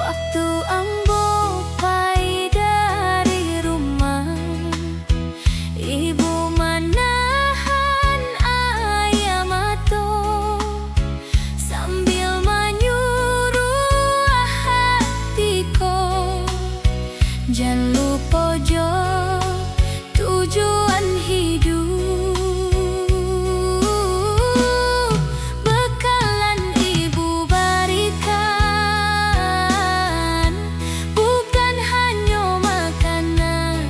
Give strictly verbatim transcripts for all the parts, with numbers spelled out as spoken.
Waktu ambo pai dari rumah, ibu manahan aia mato, sambil manyuruah hati ko, "Jan lupo jo tujuan hidup." Bakalan ibu barikan bukan hanyo makanan,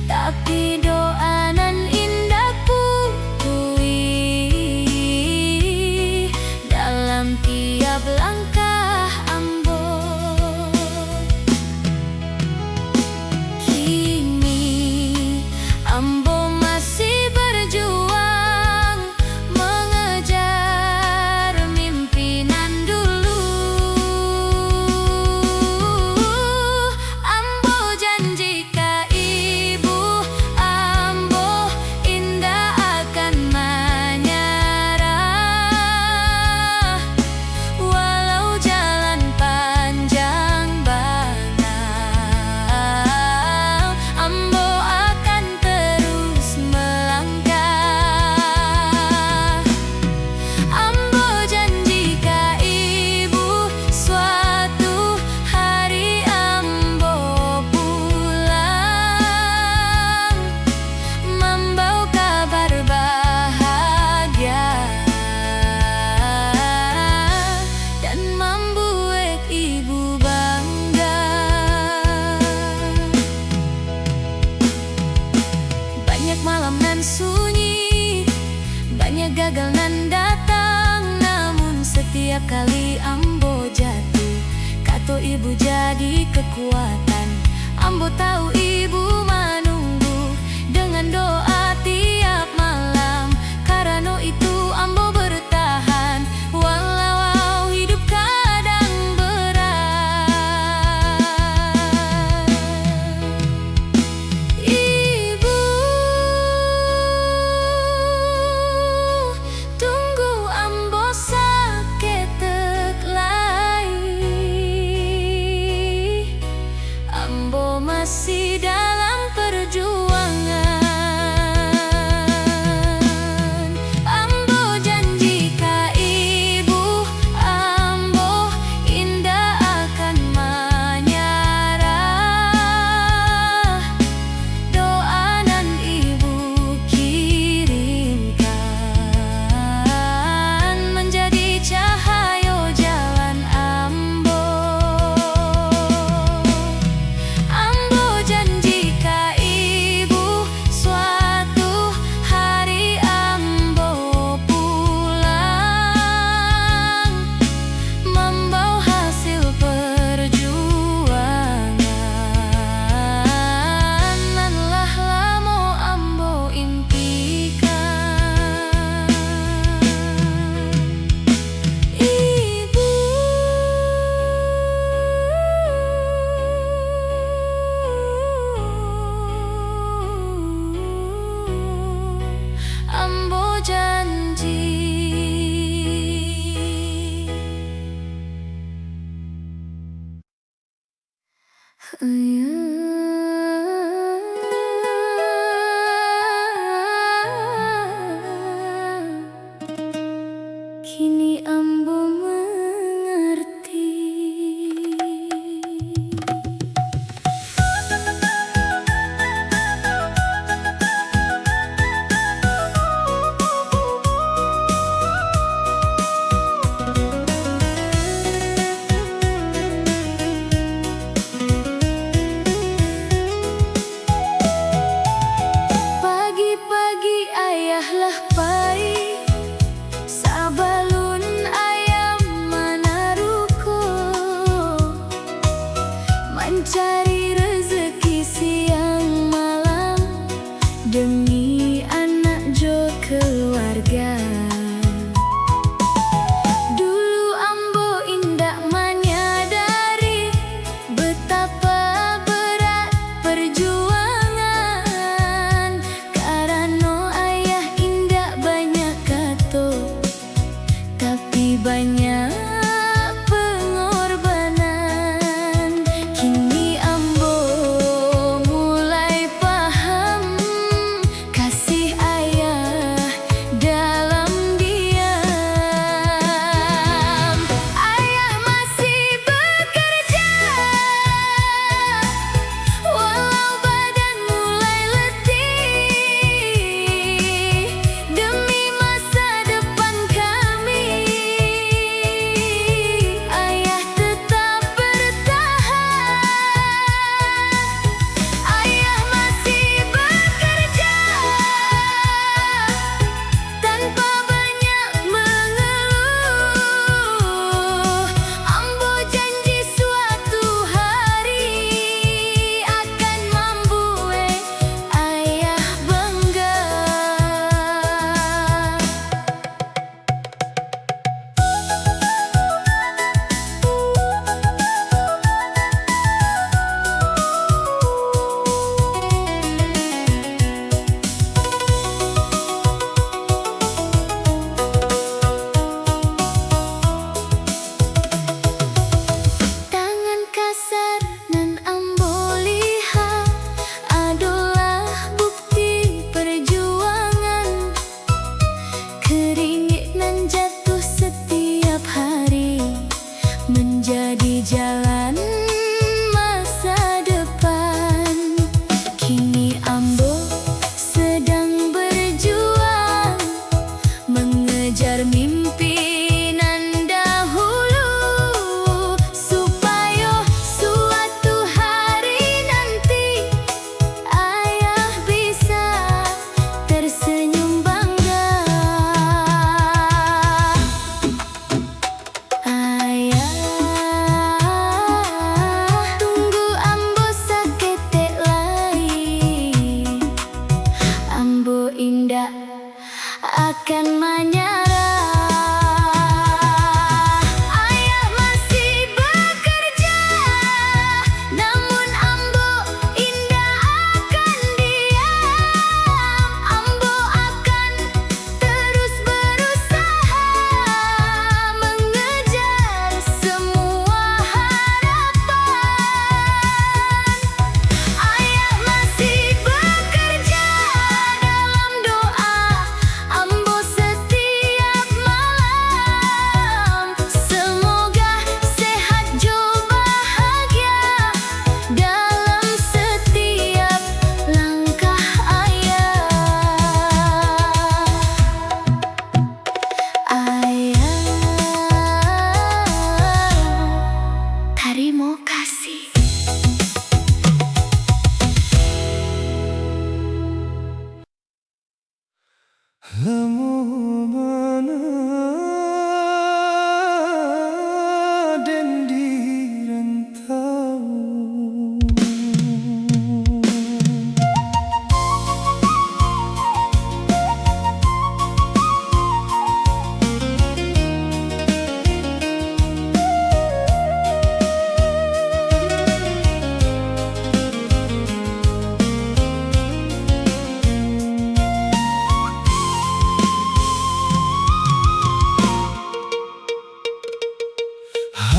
tapi doa nan indak putuih dalam tiap langkah ambo. Kini ambo masih berjuang mengejar mimpi nan dulu. Ambo janji ka ibu, ambo indak akan manyarah. Walau jalan panjang bana, ambo akan terus melangkah. Ambo janji ka ibu, suatu hari ambo pulang, mambao kabar bahagia dan mambuek ibu bangga. Banyak malam nan sunyi, banyak gagal nan datang, namun setiap kali ambo jatuh, kato ibu jadi kekuatan. Ambo tahu ibu manunggu dengan doa tiap malam. Karano itu ambo bertahan, walau hidup kadang berat. Ibu, tunggu ambo saketek lai. Ambo masih dalam perjuangan. Ambo janji ka ibu, ambo indak akan manyarah. Doa nan ibu kirimkan manjadi cahayo jalan ambo. Ambo janji ka ibu, suatu hari ambo pulang, mambao hasil perjuangan nan lah lamo ambo impikan. Ibu, ambo janji. Kini ambo mangarti.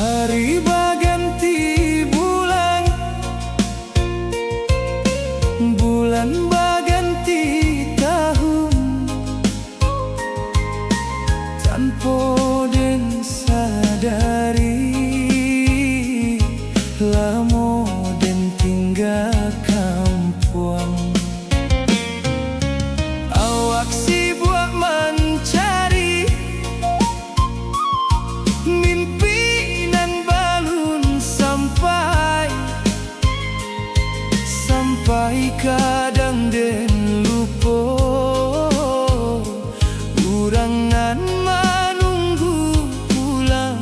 Ari baganti bulan, bulan baganti tahun, tanpo den sadari, lamo den tingga kampuang. Awak sibuak mancari, mimpi nan balun sampai, sampai kadang den lupo, urang nan manunggu pulang.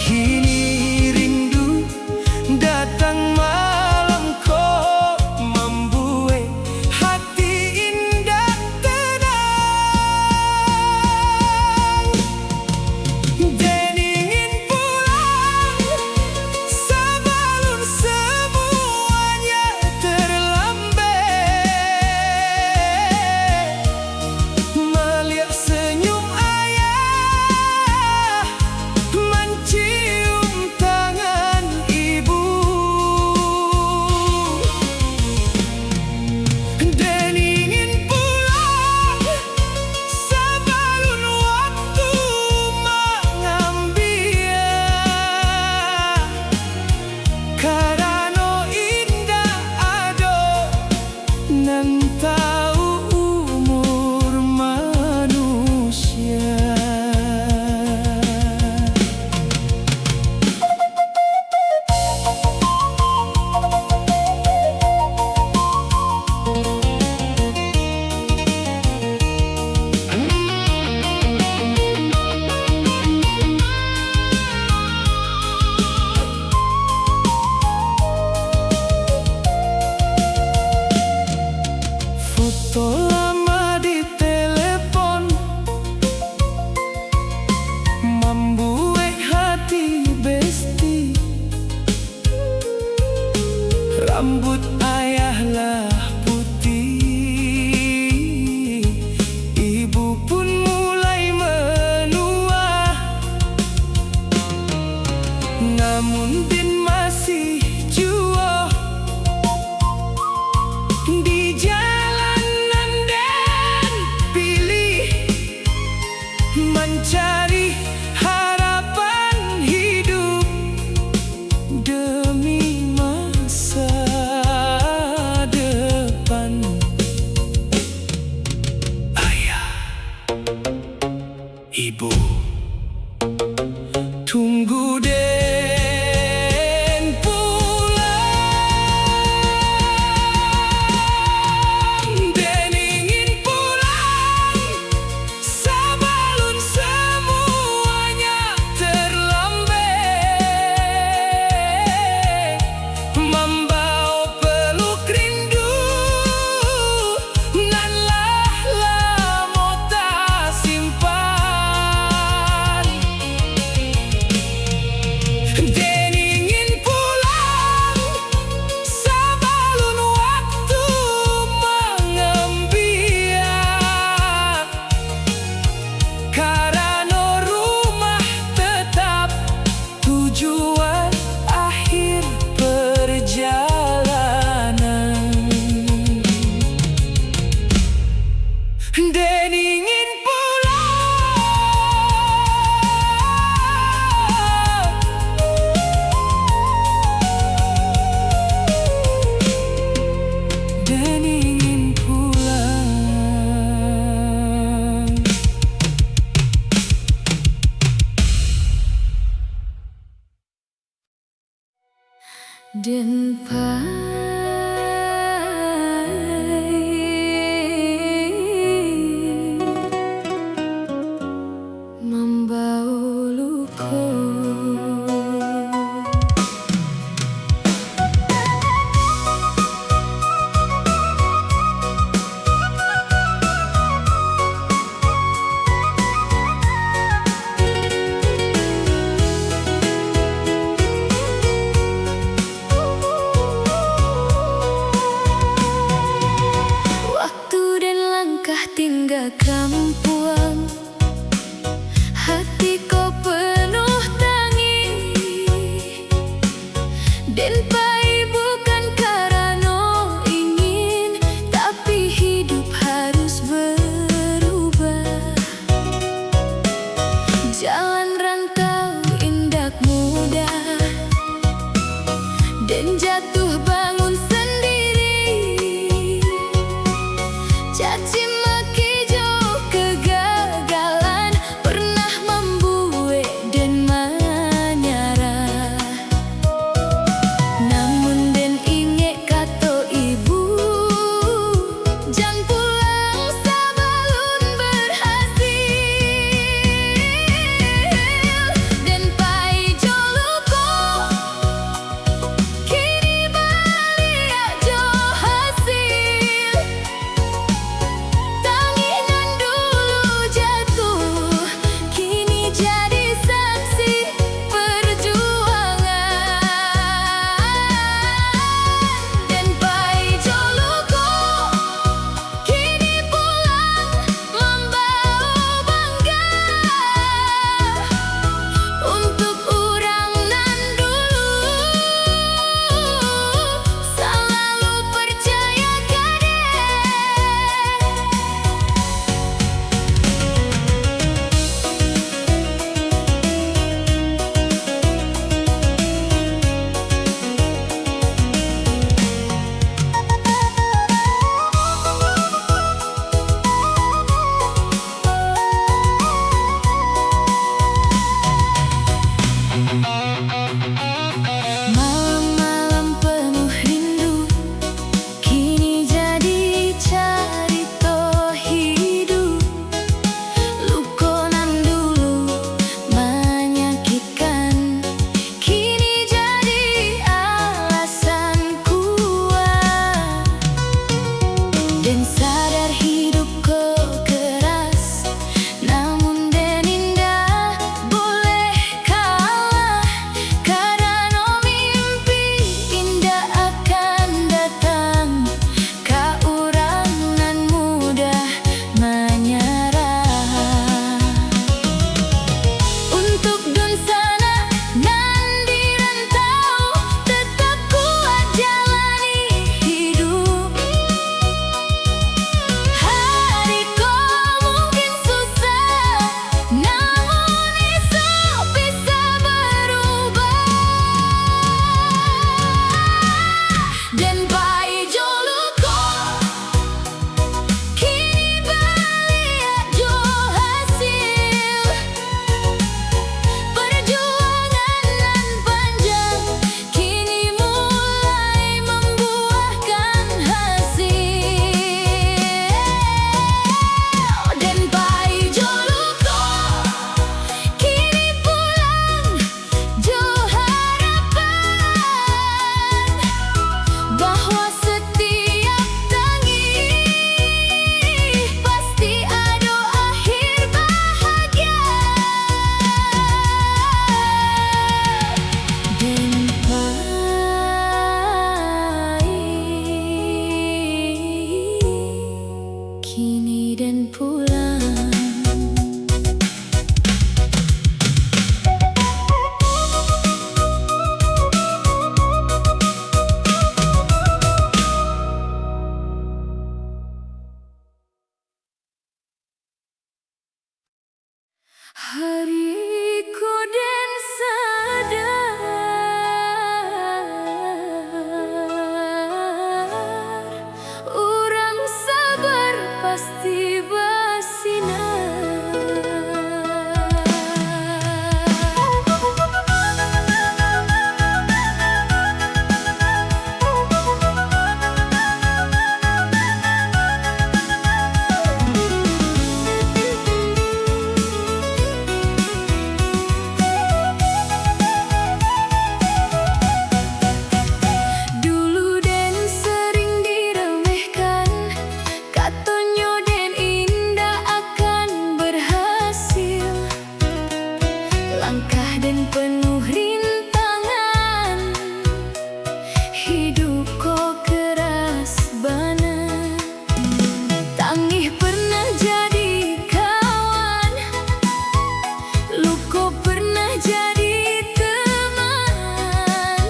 Kini rindu datang malam ko, mambuek hati indak tenang. Den ingin pulang sabalun samuanya terlambat. Maliek senyum ayah, mancium tangan ibu. Den ingin pulang sabalun waktu mangambia, karano indak ado nan tau umur manusia. Foto lama di telepon, mambuek hati besti. Rambut ayah lah putiah, ibu pun mulai menua. Namun den masih juo di jalan nan den pilih, mancari harapan hidup demi masa depan. Ayah, ibu, tunggu den pulang. Den ingin pulang sabalun samuanya terlambat, mambawa peluk rindu nan lah lamo tasimpan. Den ingin pulang sabalun waktu mangambia, karano rumah tetap tujuan akhir perjalanan. Den ingin pulang. Den ingin pulang. Den pai mambawa luko. Jatuh bangun sandiri, caci maki jo kegagalan pernah mambuek den manyarah. Namun den ingek kato ibu, jan pulang sabalun berhasil. Den pai jo luko, kini baliak jo hasil. Tangih nan dulu jatuh, kini jadi saksi perjuangan. Den pai jo luko, kini pulang mambawa bangga untuk urang nan dulu salalu percaya ka den. Malam-malam penuh rindu, kini jadi carito hidup. Luko nan dulu manyakikkan, kini jadi alasan kuat. Den sadar hidup ko keras, namun den indak boleh kalah, karano mimpi indak akan datang ka urang nan mudah manyarah. Untuk dunsanak nan di rantau, tetap kuat jalani hidup. Hari ko mungkin susah, namun esok bisa berubah. Den pai jo luko, kini baliak jo hasil. Perjuangan nan panjang kini mulai mambuahkan hasil. Den pai jo luko, kini pulang jo harapan, bahwa setiap tangih pasti ado akhir bahagia. Den pai, kini den pulang. Hari ko den sadar, urang sabar pasti basinar. Dulu den sering diremehkan, katonyo den indak akan berhasil. Langkah den penuh rintangan, hidup ko keras bana. Tangih pernah jadi kawan, luko pernah jadi teman.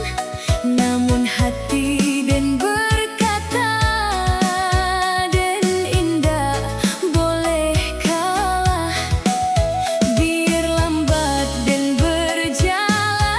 Namun hati den berkata, den indak boleh kalah. Biar lambat den berjalan,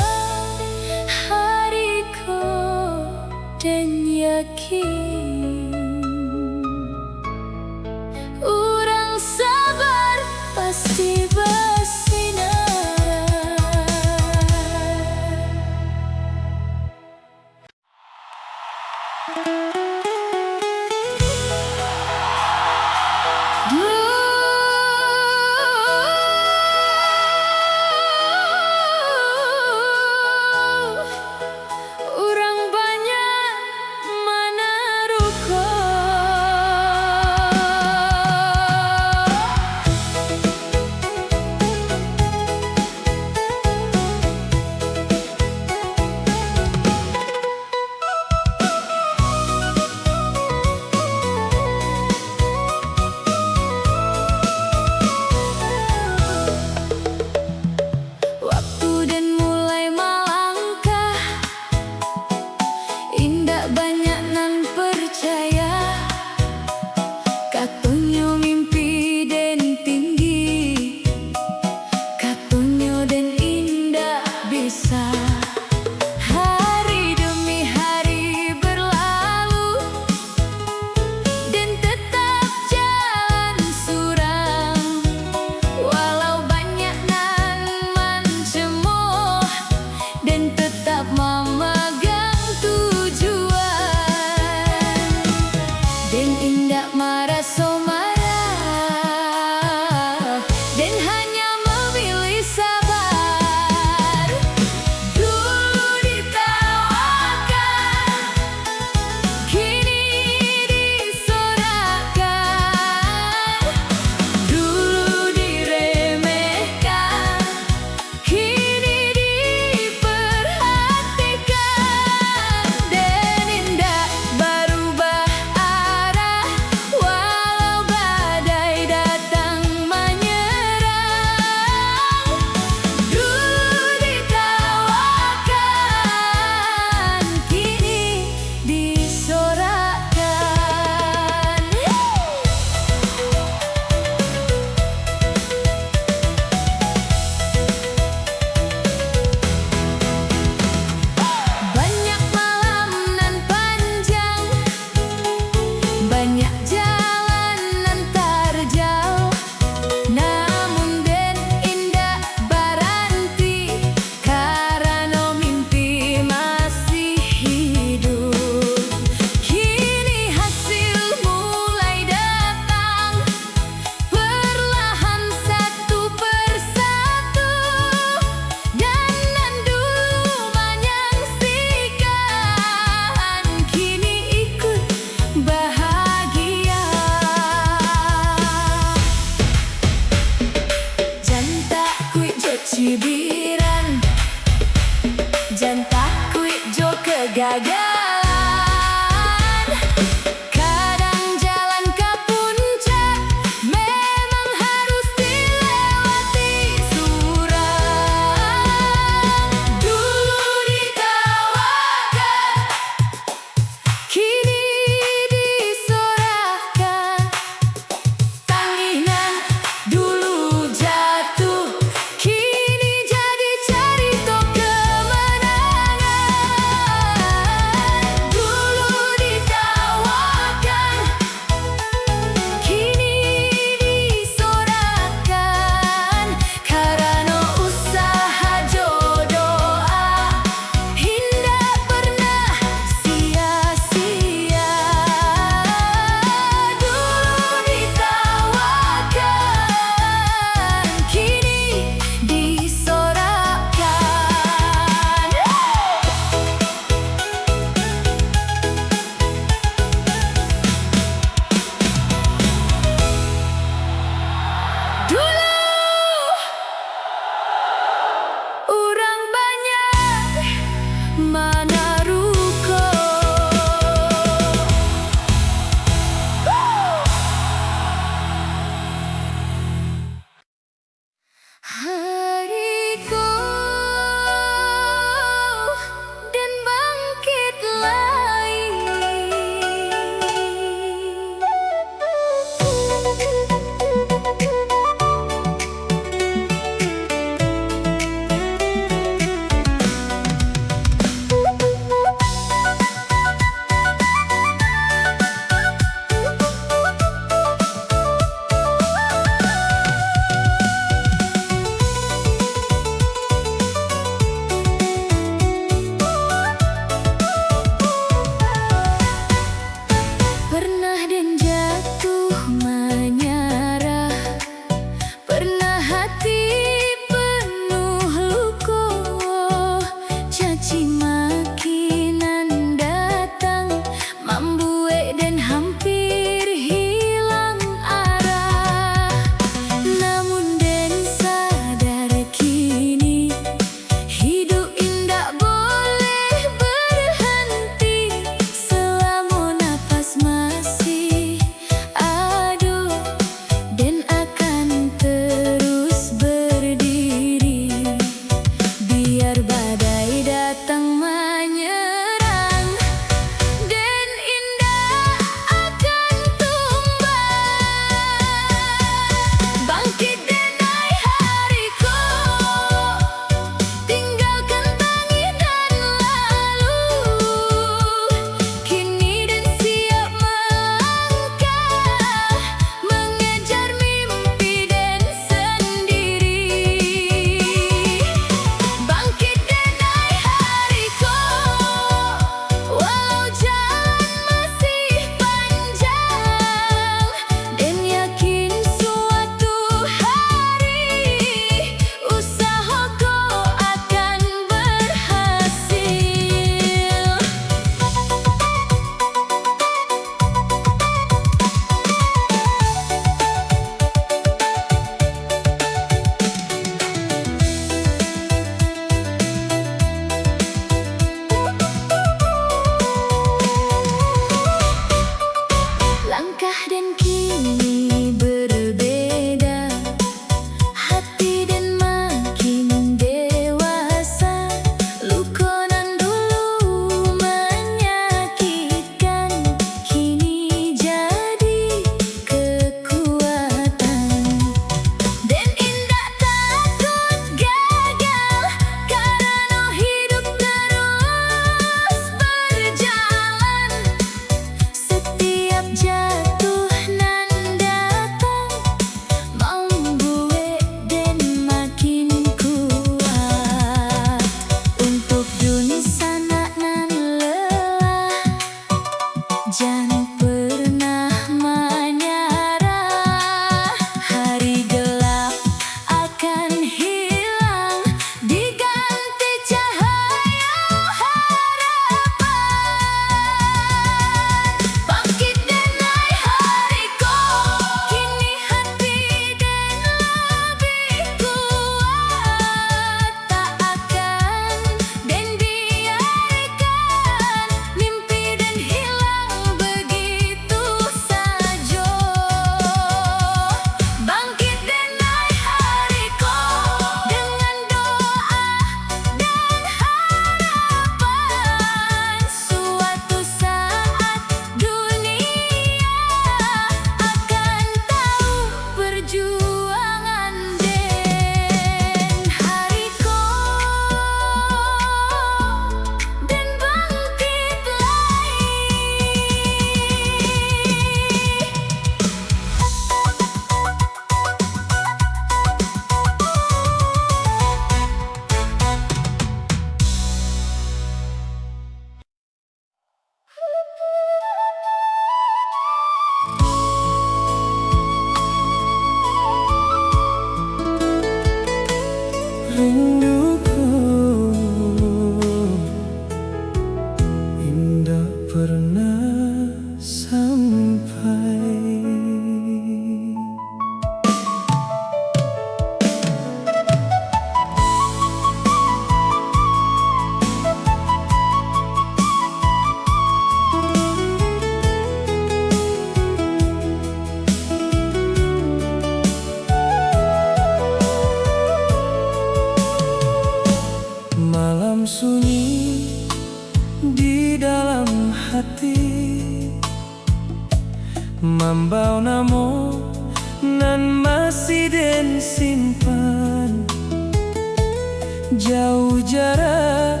Jauh jarak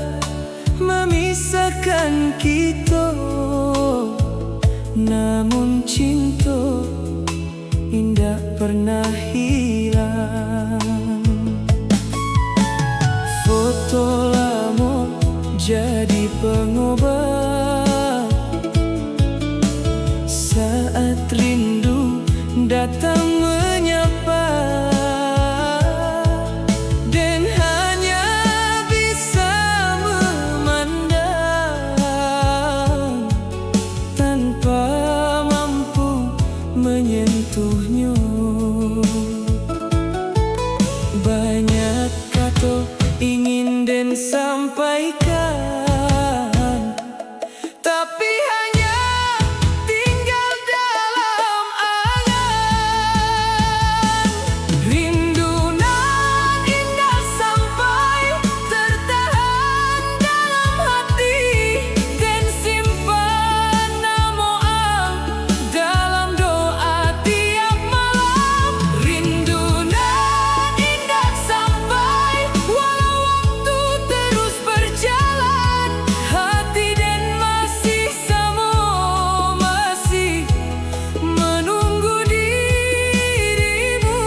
memisahkan kito, namun cinto indak pernah hilang. Foto lamo jadi pengobat saat rindu datang menyapa. Den hanya bisa memandang tanpa mampu menyentuhnyo. Banyak kato ingin den sampaikan, tapi hanya tinggal dalam angan. Rindu nan indak sampai tertahan dalam hati, den simpan namo ang dalam doa tiap malam. Rindu nan indak sampai, walau waktu terus berjalan, hati den masih samo, masih menunggu dirimu.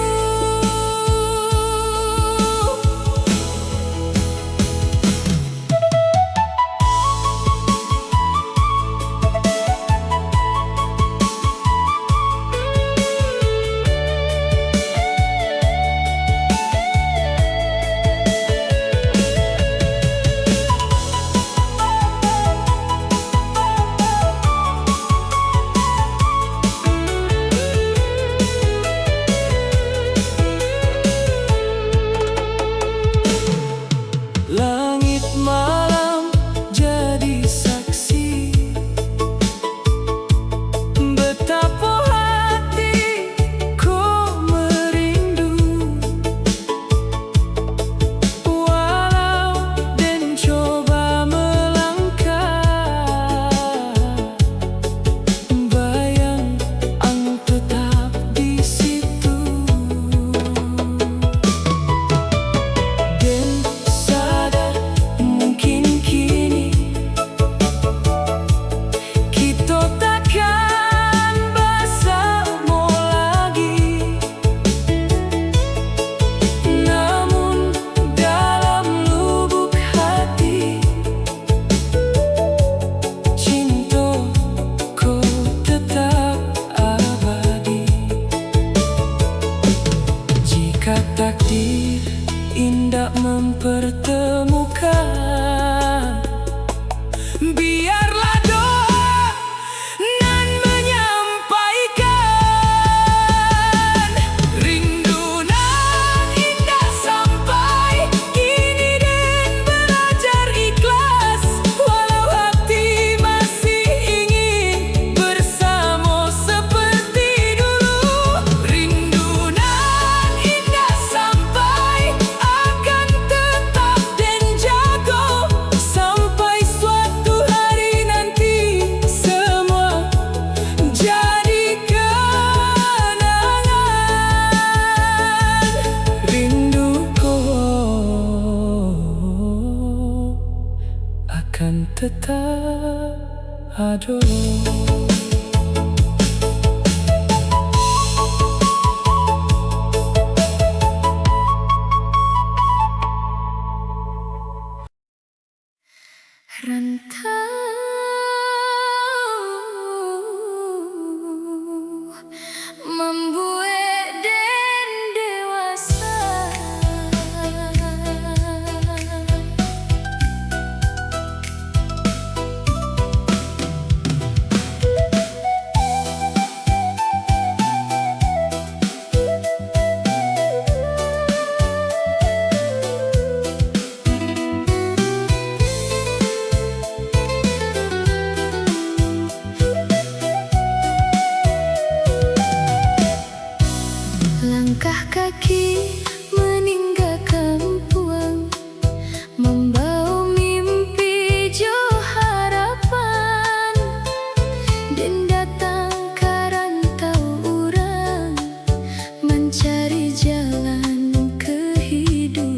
Langit malam jadi saksi, batapo hati ko merindu. Walau den coba melangkah, bayang ang tetap di situ. Den sadar mungkin kini kito takkan basamo lagi. Namun dalam lubuk hati, cinto ko tetap abadi. Jika takdir indak mempertemukan, biarlah doa nan manyampaikan. Rindu nan indak sampai, kini den balajar ikhlas. Walau hati masih ingin bersamo seperti dulu, rindu nan indak sampai akan tetap den jago sampai suatu hari nanti, semua jadi kenangan. Rindu ko akan tetap ado. Rantau mambuek den dewasa. Langkah kaki maningga kampuang, mambawa mimpi jo harapan. Den datang ka rantau urang, mancari jalan kahidupan.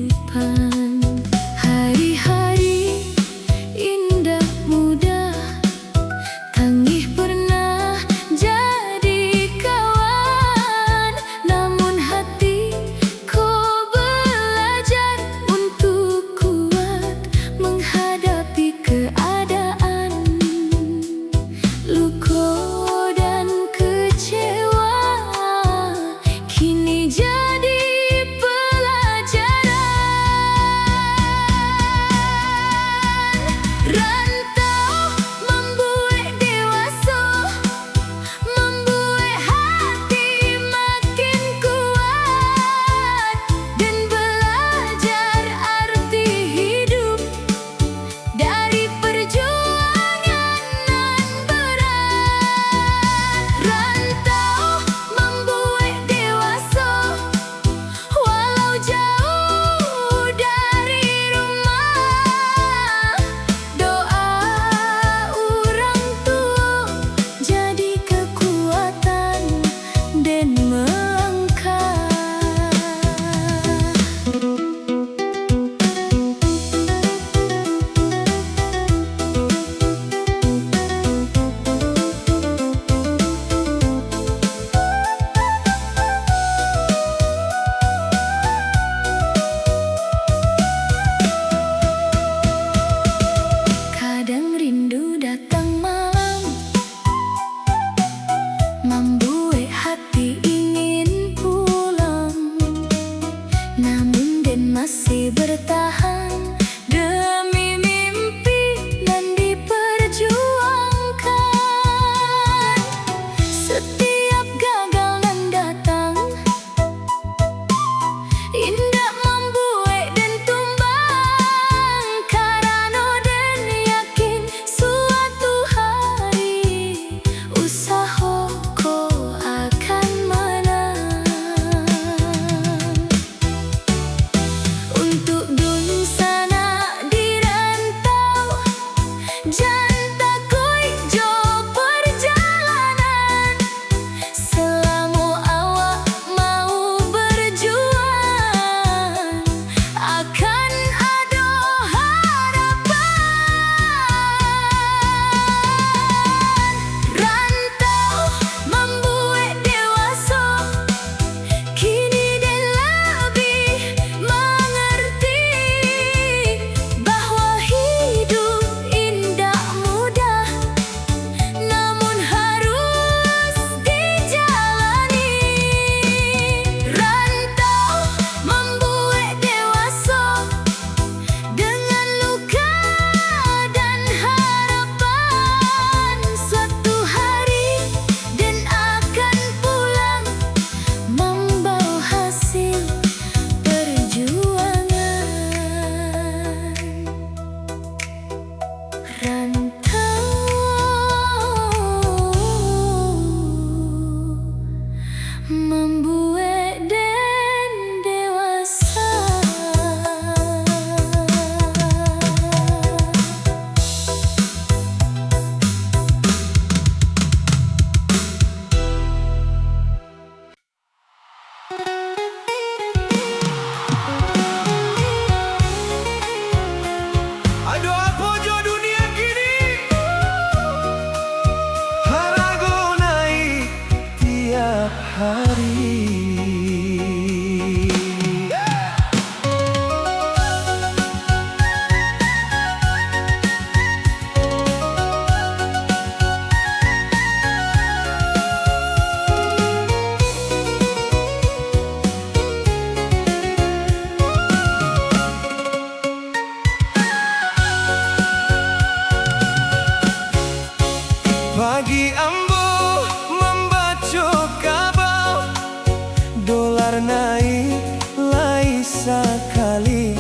Naik lai sakali,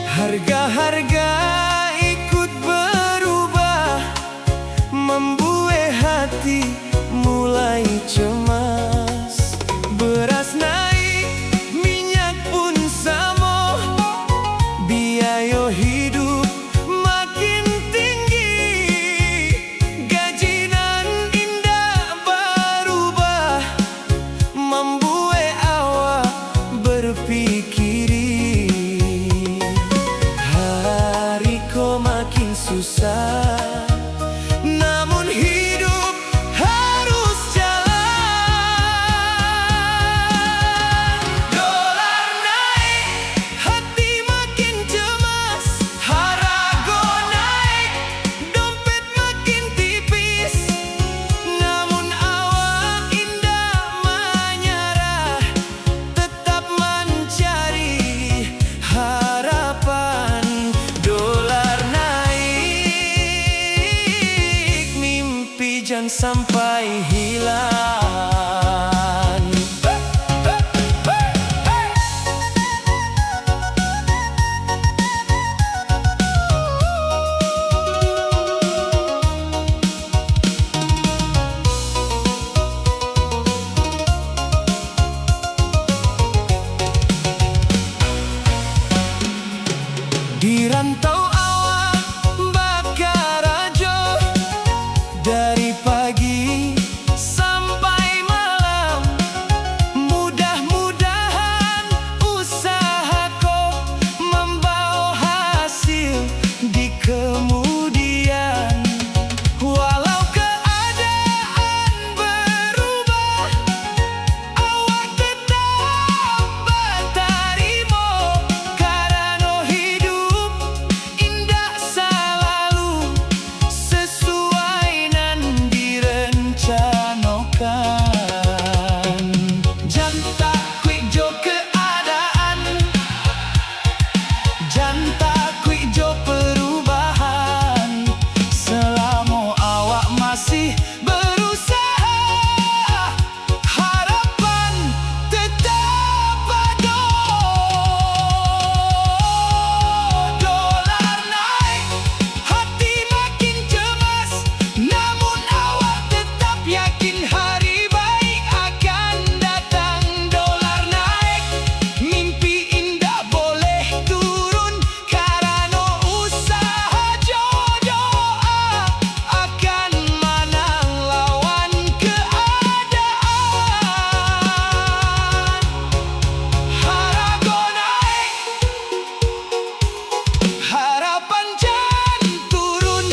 harga-harga ikut berubah, mambuek hati mulai cemas. Beras naik, minyak pun samo, biayo hidup makin tinggi. Gaji nan indak barubah, mambuek awak berpikiri. Hari ko makin susah, namun hidup harus jalan. Dolar naik, hati makin cemas, harago naik, dompet makin tipis, namun awak indak manyarah, tetap mancari harapan. Dolar naik, mimpi jan sampai hilang. Di rantau awak bakarajo, dari pagi sampai malam. Mudah-mudahan usaha ko mambawa hasil di kemudian. Walau keadaan berubah, awak tetap batarimo, karano hidup indak salalu sesuai nan direncanokan. Jan takuik jo keadaan, jan takuik jo perubahan, selamo awak masih berusaha, harapan tetap ado. Dolar naik, hati makin cemas, namun awak tetap yakin hari baik akan datang. Dolar naik, mimpi indak boleh turun, karano usaha jo doa akan manang lawan keadaan. Harago naik, harapan jan turun.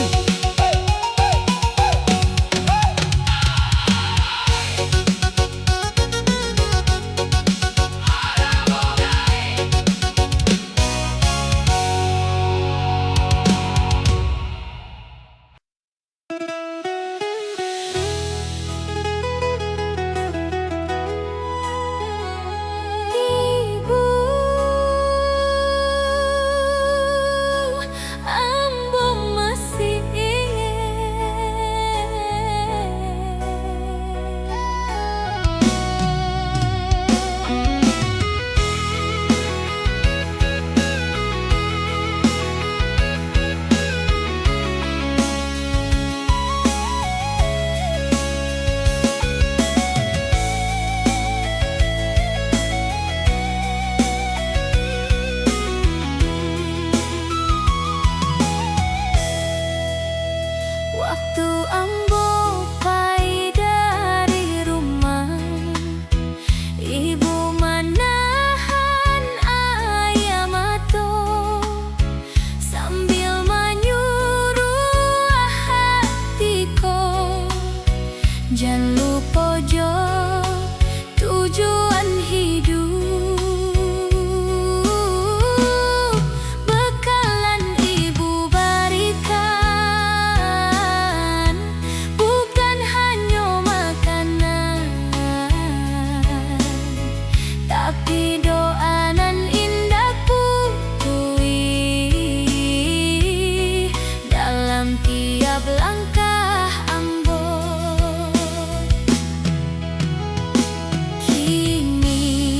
Ibu, ambo masih ingin. Waktu ambo pai dari rumah, ibu manahan aia mato, sambil manyuruah hati ko, jan lupo jo tujuan hidup. Bekalan ibu barikan bukan hanyo makanan, tapi doa nan indak putuih dalam tiap langkah ambo. Kini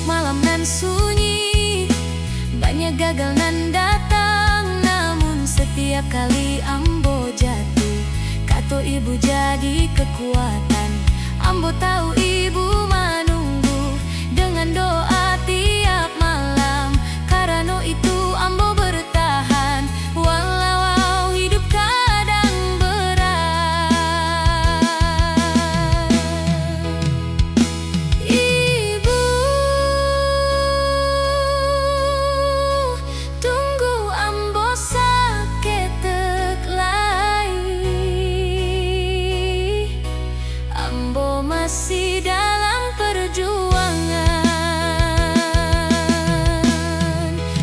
Malam nan sunyi, banyak gagal nan datang, namun setiap kali ambo jatuh, kato ibu jadi kekuatan. Ambo tahu ibu manunggu dengan doa tiap malam. Karano itu ambo bertahan, walau hidup kadang berat. Ibu, tunggu ambo saketek lai. Ambo masih dalam perjuangan.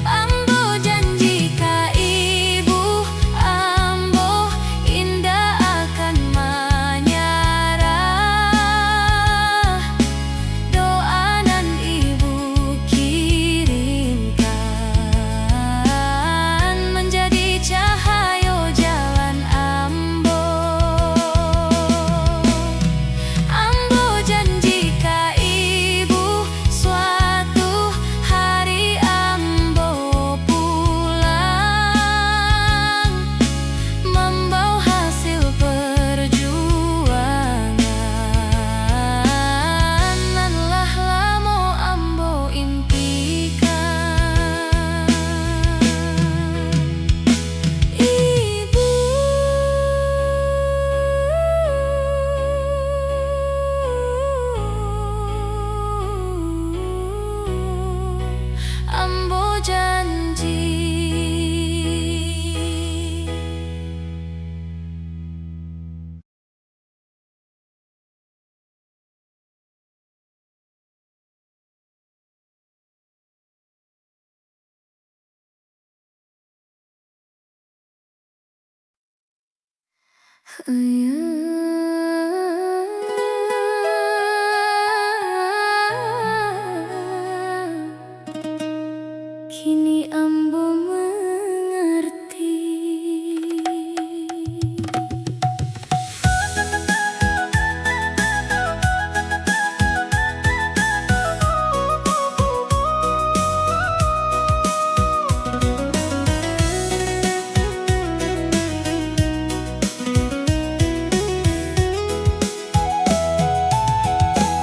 Ambo janji ka ibu, ambo indak akan manyarah. Doa nan ibu kirimkan manjadi cahayo jalan ambo. Ambo janji ka ibu, suatu hari ambo pulang, mambawa hasil perjuangan nan lah lamo ambo impikan. Ibu, ambo janji. Kini ambo mangarti.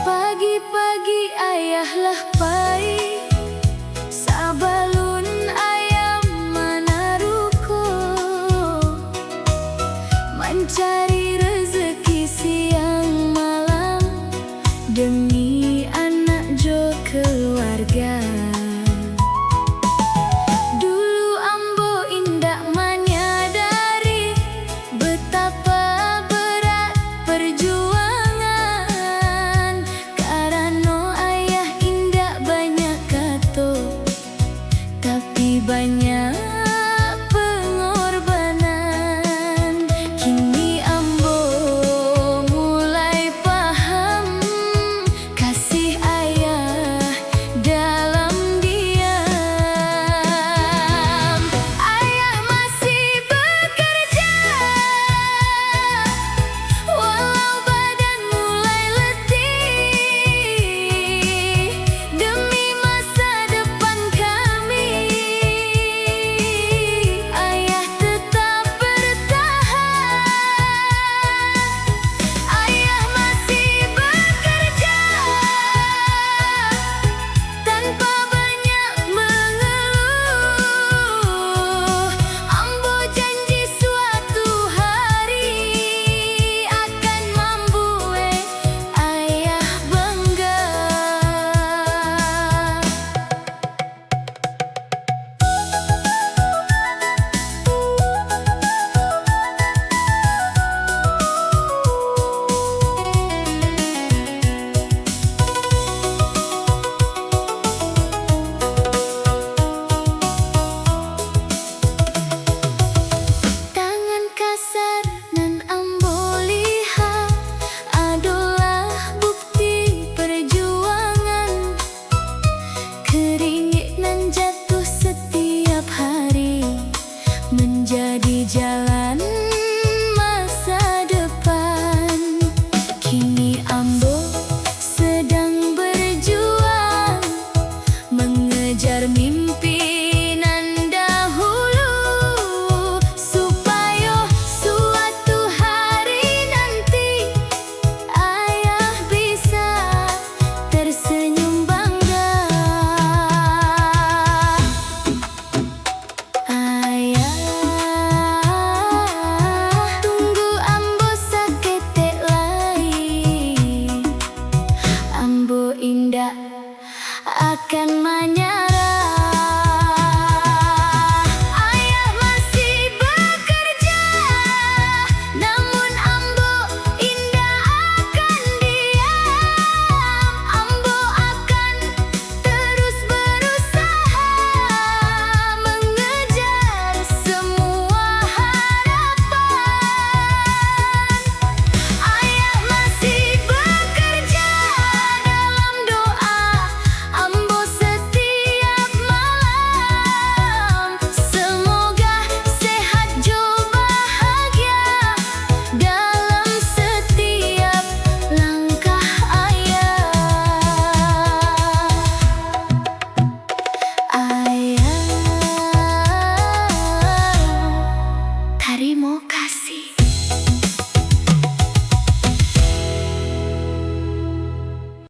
Pagi-pagi ayah lah pai, sabalun ayam manaruko, mancari rezeki siang malam demi anak jo keluarga. Dulu ambo indak manyadari betapa berat perjuangan, karano ayah indak tersenyum bangga. Ayah, tunggu ambo saketek lai. Ambo indak akan manyarah.